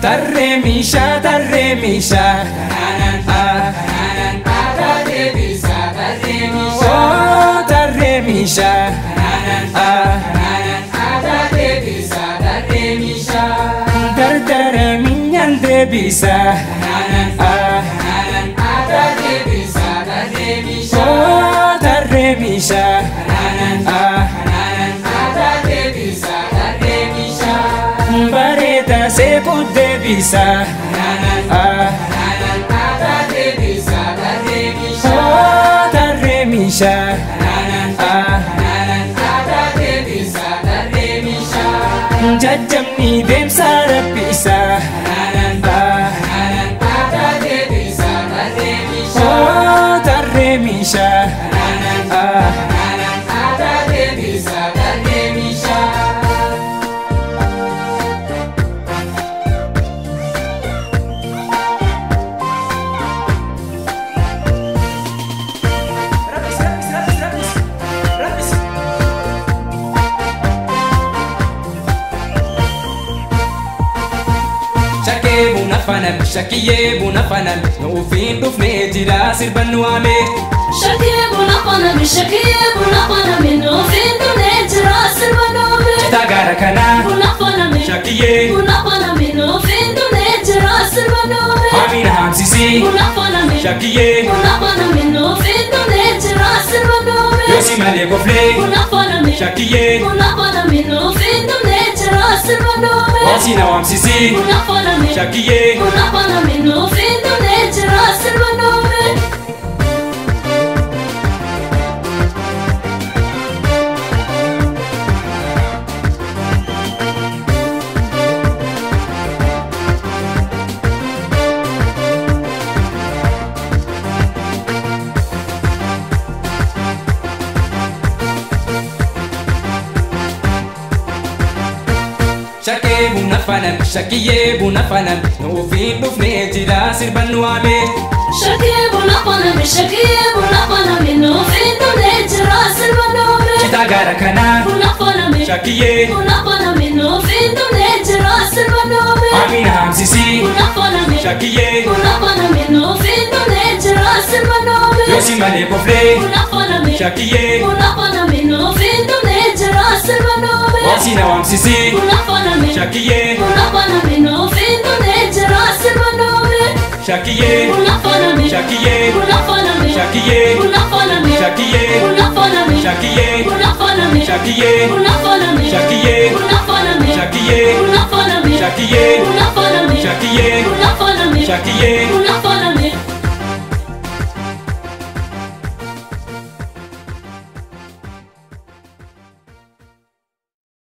Tarremisha, tarremisha, oh tarremisha, tartara minyan debisa, oh tarremisha, bareta se debisa, oh tarremisha, jajjabni deemsa rabbisa, oh tarremisha. Shakiye buna fanan, nuufin dhufnee jira sirban nu waame. Shakiye buna fanan, shakiye buna fanan, nuufin dhufnee jira sirban nu waame. Citaa gaara kanaa buna fanan, shakiye buna fanan, nuufin dhufnee jira sirban nu waame. Amina hamsisi buna fanan, shakiye buna fanan, nuufin dhufnee jira sirban nu waame. Yoosi malee koflee buna fanan, shakiye buna fanan, nuufin dhufnee jira sirban nu waame. Waasi na waamsisi buna fanan, shakiye buna fanan, nuufin dhufnee jira sirban nu waame. Shakee buna fanan, shakiye buna fanan, nuufin dhufnee jira sirban nu waame. Shakiye buna fanan, shakiye buna fanan, nuufin dhufnee jira sirban nu waame. Citaa gaara kanaa buna fanan, shakiye buna fanan, nuufin dhufnee jira sirban nu waame. Amina hamsisi buna fanan, shakiye buna fanan, nuufin dhufnee jira sirban nu waame. Yoosi malee koflee buna fanan, shakiye buna fanan, nuufin dhufnee jira sirban nu waame. Waasi na waamsisi buna fanan, shakiye buna fanan, nuufin dhufnee jira sirban nu waame. Shakiye buna fanan, shakiye buna fanan, shakiye buna fanan, shakiye buna fanan, shakiye buna fanan, shakiye buna fanan, shakiye buna fanan, shakiye buna fanan, shakiye buna fanan.